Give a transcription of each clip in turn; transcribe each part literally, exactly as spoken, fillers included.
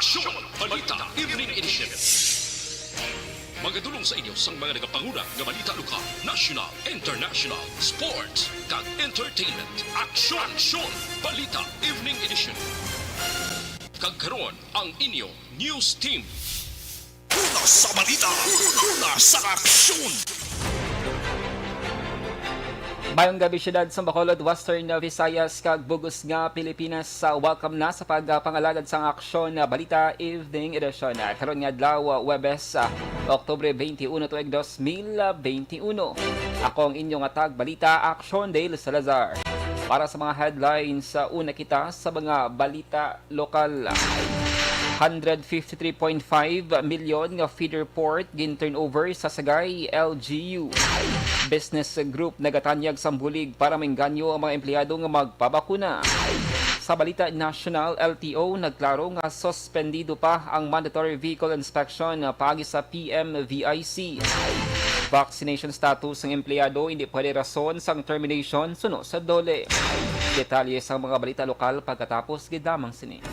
Aksyon Balita Evening Edition. Magadulong sa inyo sang mga nagapanguna nga balita lokal, national, international, sports, kag entertainment. Aksyon! Aksyon! Balita Evening Edition. Kag karon, ang inyo news team. Una sa balita, una sa aksyon. Mayong gabi, siyudad sa Bacolod, Western Visayas, kag bug-os nga Pilipinas. Sa welcome na sa pagpangalagad sang Aksyon na Balita Evening Edition. Ah, karon nga adlaw, ah, Huwebes, ah, Oktubre twenty-one, tuig dos mil twenty-one. Ako ang inyong atag balita, Aksyon Dale Salazar. Para sa mga headlines, ah, una kita sa mga balita lokal. Hundred fifty-three point five milyon nga feeder port gin-turnover sa Sagay L G U. Business group nagatanyag sang bulig para maengganyo ang mga empleyado nga magpabakuna. Sa balita nasyonal, L T O nagklaro nga suspendido pa ang mandatory vehicle inspection paagi sa P M V I C. Vaccination status sang empleyado hindi pwede rason sang termination suno sa DOLE. Detalye sang mga balita lokal pagkatapos gid lamang sini.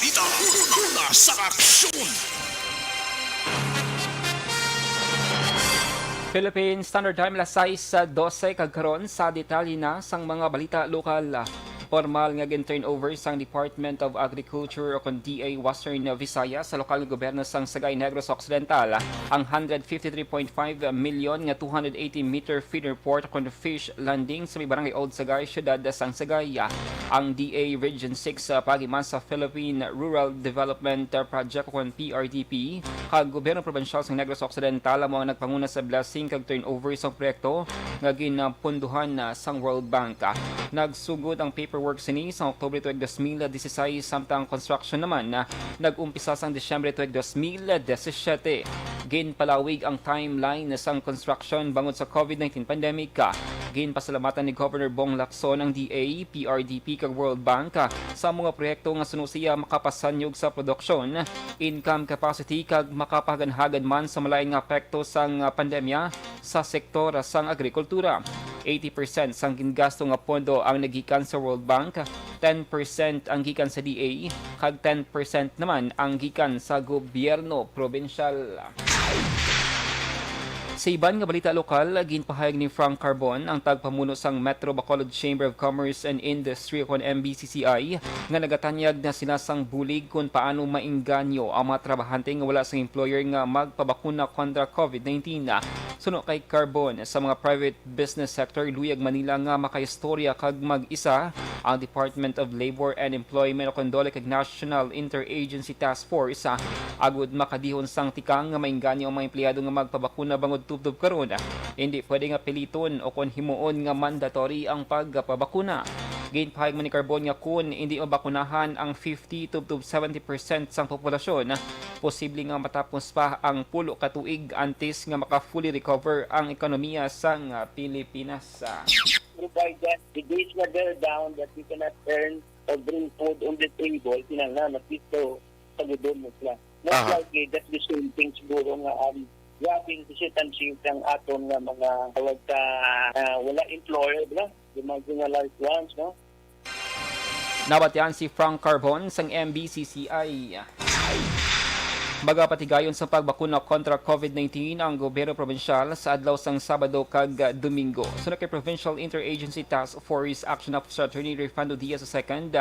Ita una sa aksyon. Philippine Standard Time, alas sais dose, kag karon sa detalye na sang mga balita lokal. Formal nga gin-turnover sang Department of Agriculture o kon D A Western Visayas sa lokal nga gobyerno sang Sagay, Negros Occidental ang hundred fifty-three point five million nga two hundred eighty meter feeder port o kon fish landing sa may barangay Old Sagay, siyudad sang Sagay. Ang D A Region six, ah, paagi man sa Philippine Rural Development Project o kon P R D P, kag Gobyerno Probinsyal sang Negros Occidental amo ang nagpanguna sa blessing kag turnover sang proyekto nga ginapunduhan na sang World Bank. Nagsugod ang paperwork sini sa Oktubre tuig dos mil dieciséis, samtang ang construction naman, ah, nag-umpisa sang Disyembre tuig dos mil diecisiete. Ginpalawig ang timeline sang construction bangod sa COVID nineteen pandemic. Ginpasalamatan ni Governor Bong Lacson ang D A, P R D P, kag World Bank, ah, sa mga proyekto nga suno siya makapasanyog sa produksyon, income capacity, kag makapahaganhagan man sa malain nga epekto sang, ah, pandemya sa sektor sang agrikultura. Eighty percent sang gingasto nga pondo ang nagikan sa World Bank, ten percent ang gikan sa D A, kag ten percent naman ang gikan sa gobyerno probinsyal. Sa iban nga balita lokal, ginpahayag ni Frank Carbon, ang tagpamuno sang Metro Bacolod Chamber of Commerce and Industry o kon M B C C I, nga nagatanyag na sila sang bulig kon paano maengganyo ang mga trabahante nga wala sang employer nga magpabakuna kontra COVID nineteen. Suno kay Carbon, sa mga private business sector, luyag man nila nga makaistorya kag mag-isa ang Department of Labor and Employment o kon DOLE kag National Interagency Task Force, ah, agud makadihon sang tikang nga maengganyo ang mga empleyado nga magpabakuna bangod tubtob karon, ah, hindi pwede nga piliton o kon himuon nga mandatory ang pagpabakuna. Ginpahayag man ni Carbon nga kon hindi mabakunahan ang fifty to seventy percent sang populasyon, posible nga matapos pa ang pulo ka tuig antes nga maka-fully recover ang ekonomiya sang Pilipinas. Provided the days na they're down that we cannot earn or bring food on the table, kinahanglan at least, so, sagudon mo sila. Most Aha. likely, that's the same thing siguro nga, um, grabing hesitancy sang aton nga mga tawag sa, ah, wala employer, di ba? Yung mga marginalized ones, no? Nabatian si Frank Carbon sang M B C C I. Magapatigayon sa pagbakuna kontra COVID nineteen ang gobyerno probinsyal sa adlaw sang Sabado kag Domingo. Suno kay Provincial Interagency Task Force Action Officer Attorney Rifando Diaz the second,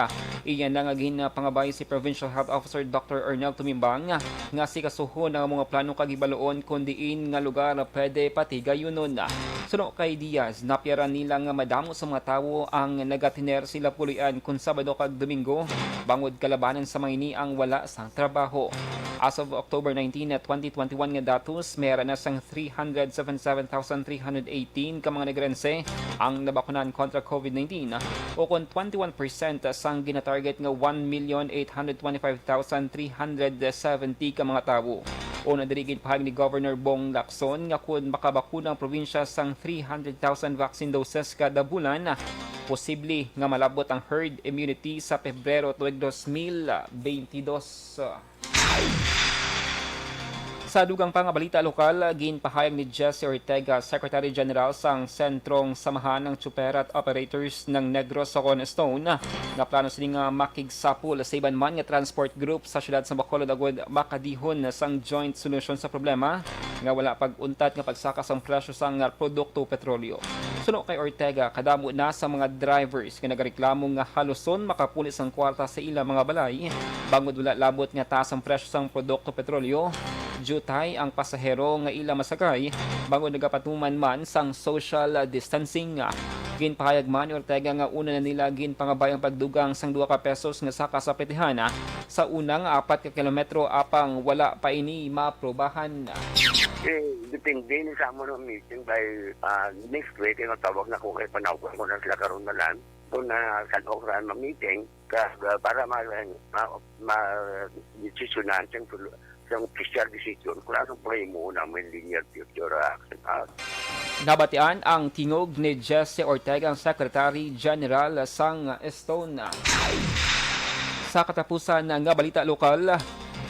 iya na nga ginpangabay si Provincial Health Officer Doctor Arnel Tumimbang nga sikasuhon ang mga plano kag hibaluon kon diin nga lugar pwede patigayunon. Suno kay Diaz, napiaran nila nga madamo sa mga tawo ang nagatiner sila puloy-an kon Sabado kag Domingo, bangod kalabanan sa mga ini ang wala sang trabaho. As of October nineteen, twenty twenty-one nga datos, may ara na sang three hundred seventy-seven thousand three hundred eighteen ka mga Negrense ang nabakunan kontra COVID nineteen, o kon twenty-one percent sang ginatarget nga one million eight hundred twenty-five thousand three hundred seventy ka mga tawo. Una diri, ginpahayag ni Governor Bong Lacson nga kon makabakuna ang probinsya sang three hundred thousand vaccine doses kada bulan, posible nga malabot ang herd immunity sa Pebrero tuig dos mil beintidos. Sa dugang pa nga balita lokal, ginpahayag ni Jesse Ortega, Secretary General sang Sentrong Samahan ng Tsuper at Operators ng Negros o kon STONE, nga plano sini nga makigsapol sa iban man nga transport group sa siyudad sa Bacolod agud makadihon sang joint solution sa problema nga wala pag-untat nga pagsaka sang presyo sang produkto petrolyo. Suno kay Ortega, kadamo na sa mga drivers nga nagareklamo nga haluson makapuli sang kwarta sa ila mga balay bangod wala labot nga taas ang presyo sang produkto petrolyo, diutay ang pasahero nga ila masakay bangod nagapatuman man sang social distancing. Ginpahayag man ni Ortega nga una na nila ginpangabay ang pagdugang sang duha ka pesos nga saka sa petihan sa unang apat ka kilometro, apang wala pa ini maaprubahan. Eh, depende ni sa amo ng meeting by, ah, next week, yung tawag na ko kay panawag ko na sila karon na lang. Kung na sa okra ang meeting, ka, para ma, ma, ma, desisyonan siyang tulo-, siyang official decision kung anong pahimo namin in the near future, ah, ah. Nabatian ang tingog ni Jesse Ortega, ang Secretary General sang STONE. Sa katapusan nga balita lokal,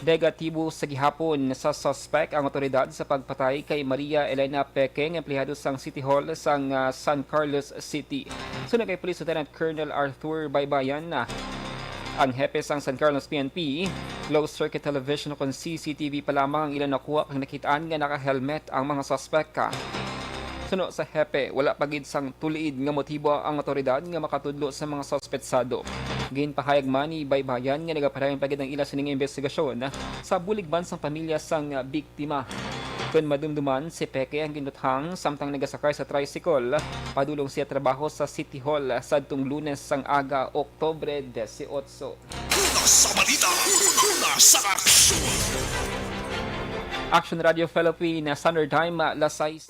negatibo sa gihapon sa suspek ang awtoridad sa pagpatay kay Maria Elena Peque, nga empleyado sang City Hall sang, ah, San Carlos City. Suno kay Police Lieutenant Colonel Arthur Baybayan, ah, Ang hepe sang San Carlos P N P, closed circuit television kon C C T V pa lamang ang ila nakuha kag nakitaan nga naka-helmet ang mga suspek. Suno sa hepe, wala pa gid sang tulid nga motibo ang awtoridad nga makatudlo sa mga suspetsado. Ginpahayag man ni Baybayan nga nagapadayon pa gid ang ila sining imbestigasyon sa bulig man sang pamilya sang biktima. Kon madumduman, si Peke ang ginuthang samtang nagasakay sa tricycle. Padulong siya trabaho sa City Hall sadtong Lunes sang aga, Oktubre disiotso. Una sa balita, una sa aksyon. Action Radio Philippine Standard Time, alas sais.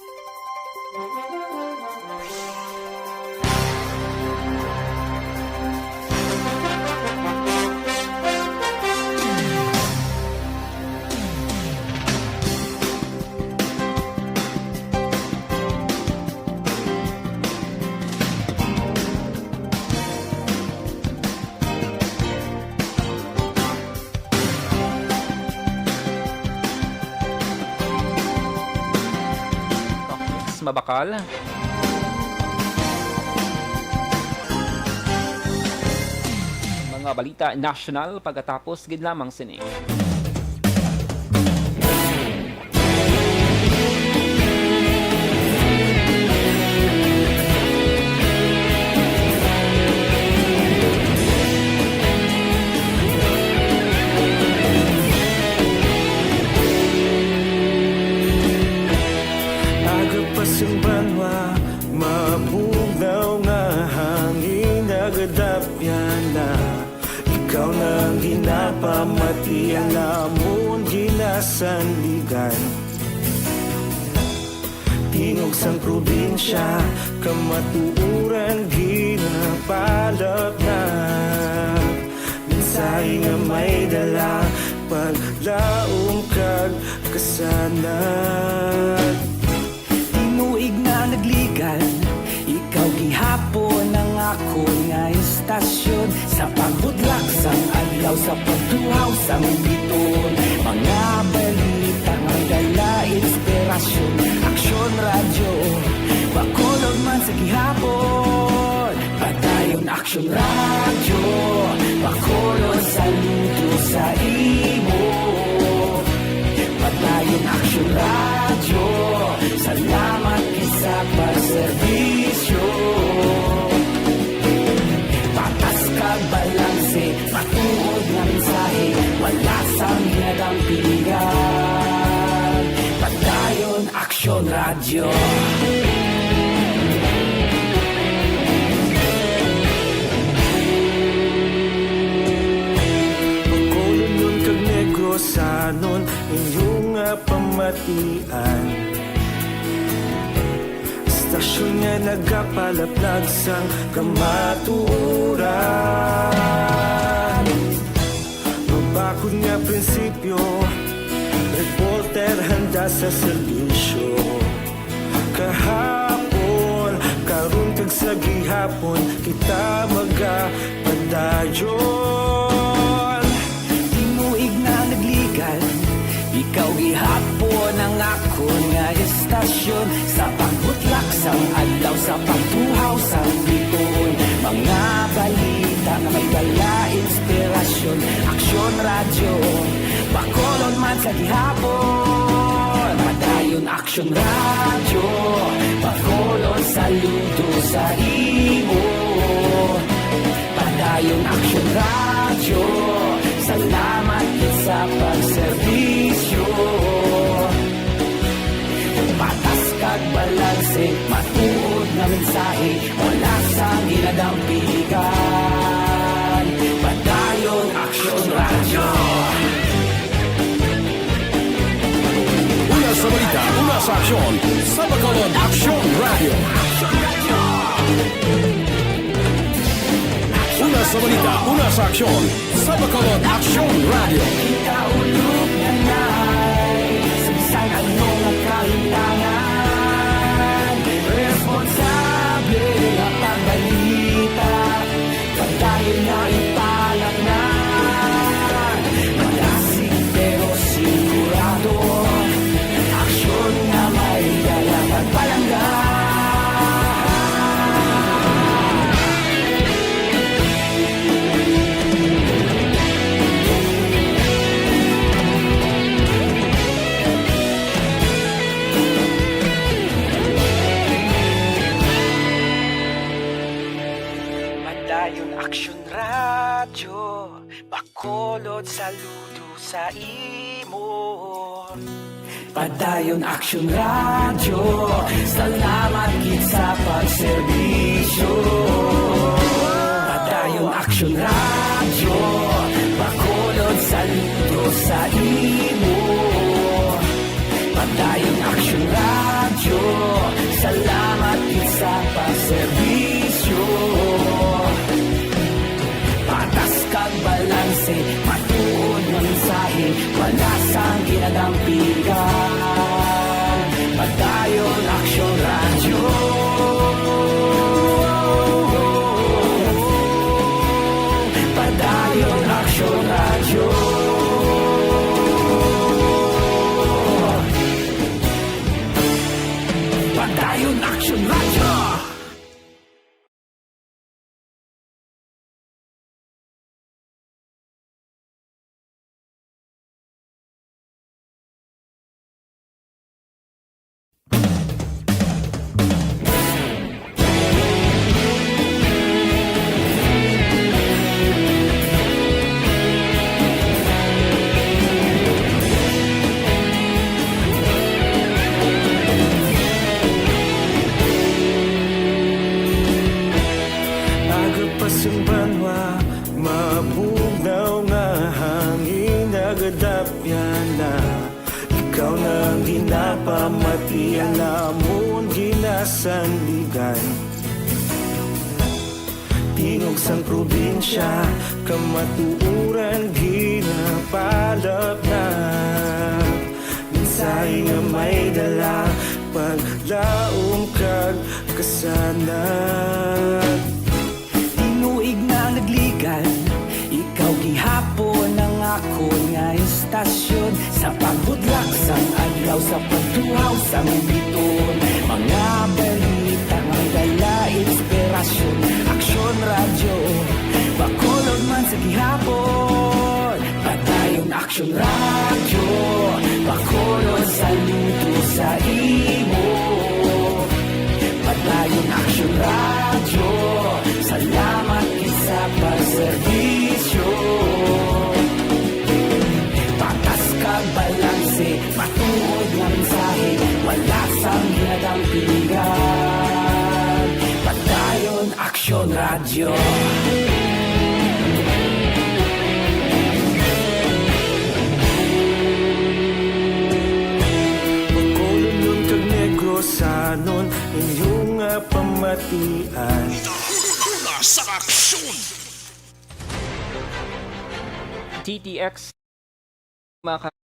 Mabakal. Mga balita nasyonal pagkatapos gid lamang sini. Aga pa sang banwa, mabugnaw nga hangin nagadapyan na. Ikaw na ang ginapamati, ang amon ginasandigan. Tingog sang probinsya, kamatuoran ginapalapnag. Mensahe nga may dala, paglaom kag kasanag. Tinuig na nagligan, ikaw gihapon ang akon nga istasyon. Sa pagbutlak sang adlaw, sa pagtuhaw sang biton, mga balita nga may dala inspirasyon. Aksyon Radyo, Bacolod man sa gihapon. Padayon Aksyon Radyo, Bacolod, saludo sa imo. Padayon Aksyon Radyo, salamat gid sa pagserbisyo. Patas kag balanse, matuod nga mensahe, wala sang ginadampigan. Padayon Aksyon Radyo. Bacolodnon kag Negrosanon, inyo nga pamatian. Istasyon nga nagapalaplag sang kamatuoran. Mabakod nga prinsipyo, reporter handa sa serbisyo. Kahapon, karon kag sa gihapon, kita magapadayon. Tinuig na nagligan, ikaw gihapon ang akon nga istasyon. Sa pagbutlak sang adlaw, sa pagtuhaw sang biton, mga balita nga may dala inspirasyon. Aksyon Radyo, Bacolod man sa gihapon. Padayon Aksyon Radyo, Bacolod, saludo sa imo. Padayon Aksyon Radyo, salamat gid sa pagserbisyo. Patas kag balanse, matuod nga mensahe, wala sang ginadampigan. Padayon Aksyon Radyo. Una sa balita, una sa aksyon, sa Bacolod Aksyon Radyo. Una sa balita, una sa aksyon, sa Bacolod Aksyon Radyo. Ikaw, Lugdanay, sa bisan ano nga kahimtangan, responsable nga pagbalita, padayon nga ipalapngan. Malasig pero sigurado, aksyon nga may dala pagpalangga. sa imo. Padayon Action Radio, salamat gid sa pagserbisyo. Padayon Action Radio, Bacolod, saludo sa imo. Padayon Action Radio, salamat gid sa pagserbisyo. Patas kag balanse, matuod nga mensahe, wala sang ginadampigan. Padayon Action Radio. Padayon Action Radio. Padayon Action Radio. Aga pa sang banwa, mabugnaw nga hangin nagadapyan na. Ikaw na ang ginapamatian namon ginasandigan. Tingog sang probinsya, kamatuoran ginapalapnat. Mensahe nga may dala, paglaom kag kasanag. Tinuig nga nagligan, ikaw gihapon ang akon nga istasyon. Sa pagbudlak sang adlaw, sa pagtuhaw sang biton, mga balita may dala inspirasyon. Aksyon Radyo, Bacolod man sa gihapon. Padayon Aksyon Radyo, Bacolod, saludo sa imo. Padayon Aksyon Radyo, salamat gid sa pagserbisyo. Patas kag balanse, matuod nga mensahe, wala sang ginadampigan. Padayon Aksyon Radyo. Bacolodnon kag Negrosanon, inyo nga pamatian. Sa aksyon! T T X, mga ka-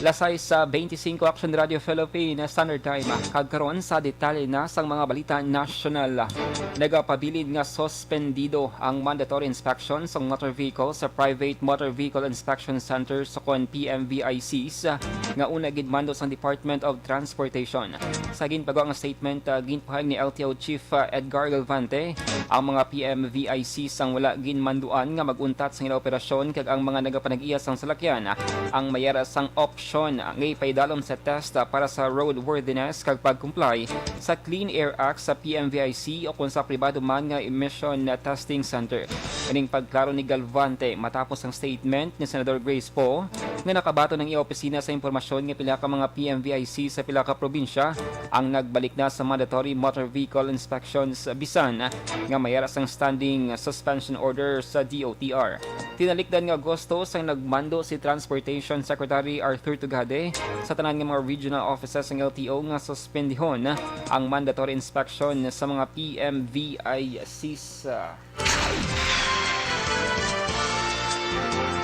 Alas sais beintisinko, Action Radio Philippine Standard Time. Kag karon sa detalye na sang mga balita nasyonal. Nagapabilin nga suspendido ang mandatory inspection sang motor vehicle sa Private Motor Vehicle Inspection Centers ukon P M V I Cs nga una gid mando sang Department of Transportation. Sa ginpagawa nga statement, ah, ginpahayag ni L T O Chief, ah, Edgar Galvante, ang mga P M V I Cs ang wala ginmanduan nga mag-untat sa ila operasyon, kag ang mga nagapanag-iya sang salakyan, ah, ang may ara sang opsyon nga ipaidalom sa test, ah, para sa roadworthiness kag pag-comply sa Clean Air Act sa P M V I C o kon sa pribado man nga emission, ah, testing center. Ining pagklaro ni Galvante matapos ang statement ni Senador Grace Poe nga nakabaton ang iya opisina sa impormasyon nga pila ka mga P M V I C sa pila ka probinsya ang nagbalik na sa mandatory motor vehicle inspections, bisan nga may ara sang standing suspension order sa D O T R. Tinalikdan nga Agosto sang nagmando si Transportation Secretary Arthur Tugade sa tanan nga mga regional offices sang L T O nga suspendihon ang mandatory inspection sa mga P M V I Cs.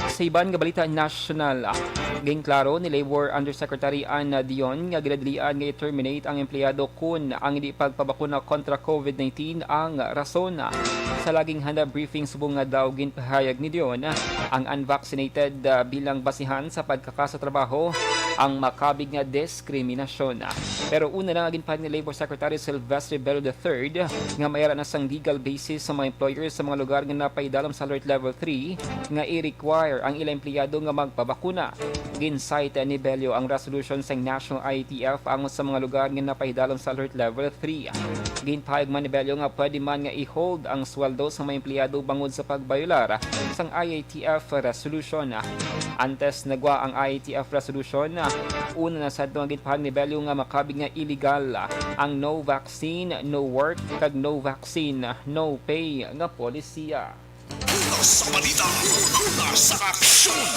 Sa iban nga balita nasyonal, ah, ginklaro ni Labor Undersecretary Ann Dion nga ginadalian nga i-terminate ang empleyado kon ang hindi pagpabakuna kontra COVID nineteen ang rason. Sa laging handa briefing subong nga daw, ginpahayag ni Dion ang unvaccinated, ah, bilang basihan sa pagkaka sa trabaho ang makabig nga diskriminasyon. Pero una na nga ginpahayag ni Labor Secretary Silvestre Bello the third nga may ara na sang legal basis sa mga employers sa mga lugar nga napahidalom sa Alert Level three nga i-require ang ila empleyado nga magpabakuna. Gin-cite ni Bello ang resolution sang National I A T F angon sa mga lugar nga napahidalom sa Alert Level three. Ginpahayag man ni Bello nga pwede man nga i-hold ang sweldo sa mga empleyado bangod sa pagbayolar sang I A T F resolution. Antes nagwa ang I A T F resolution, una na sadto nga ginpahayag ni Bello nga makabig nga illegal ang no vaccine, no work, kag no vaccine, no pay nga polisiya. Una sa balita, una sa aksyon.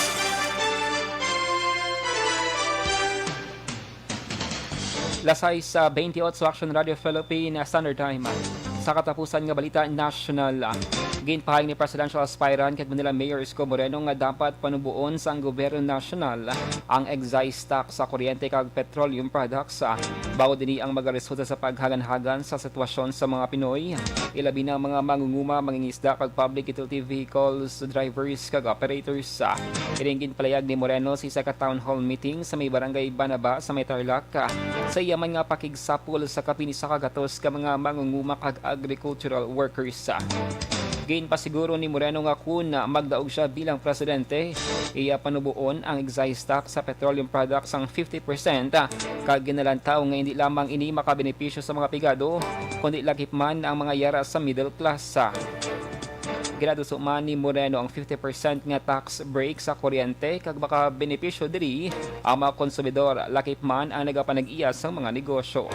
Lasay sa twenty-eight Action Radio Philippine Standard Time. Sa katapusan nga balita nasyonal, ginpahayag ni presidential aspirant kag Manila Mayor Isko Moreno nga dapat panuboon sang gobyerno nasyonal ang excise tax sa kuryente kag petroleum products. Bangod ini ang magaresulta sa paghaganhagan sa sitwasyon sa mga Pinoy, ilabi na ang mga mangunguma, mangingisda kag public utility vehicles drivers kag operators. Ining ginpalayag ni Moreno sa isa ka town hall meeting sa may barangay Banaba sa may Tarlac, sa iya man nga pakigsapol sa kapin isa ka gatos ka mga mangunguma kag agricultural workers. Ginpasiguro ni Moreno nga kun magdaog siya bilang presidente, iya panuboon ang excise tax sa petroleum products sang fifty percent, kag ginalantaw nga hindi lamang ini makabenepisyo sa mga pigado, kundi lakip man ang mga yara sa middle class. Ginaduso man ni Moreno ang fifty percent nga tax break sa kuryente kag makabenepisyo diri ang mga konsumidor, lakip man ang nagapanag-iya sang mga negosyo.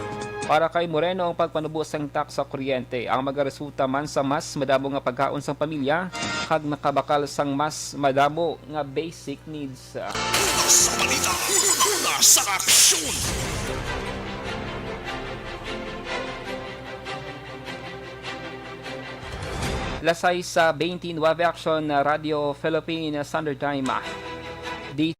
Para kay Moreno, ang pagpanubo sang tax sa kuryente ang magaresulta man sa mas madamo nga pagkaon sang pamilya kag makabakal sang mas madamo nga basic needs. Una sa balita, una sa aksyon. Lasay sa twenty-nine Action Radio Philippine Standard Time. Di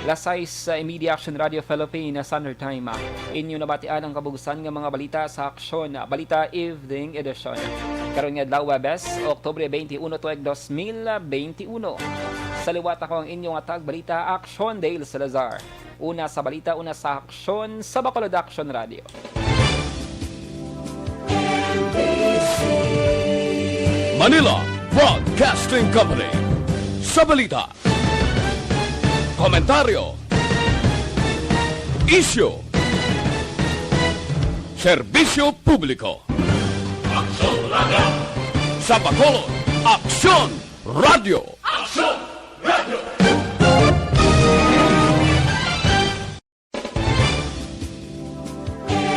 Lasay sa Media Action Radio Philippine Standard Time. Inyo nabatian ang kabug-usan nga mga balita sa Aksyon Balita Evening Edition. Karon nga adlaw, Huwebes, Oktubre twenty-one, tuig dos mil twenty-one. Sa liwat, ako ang inyong atag balita, Aksyon Dale Salazar. Una sa balita, una sa aksyon sa Bacolod Action Radio. Manila Broadcasting Company. Sa balita, komentaryo, isyu, serbisyo publiko. Aksyon Radio. Sa Bacolod, Aksyon Radio. Aksyon Radio.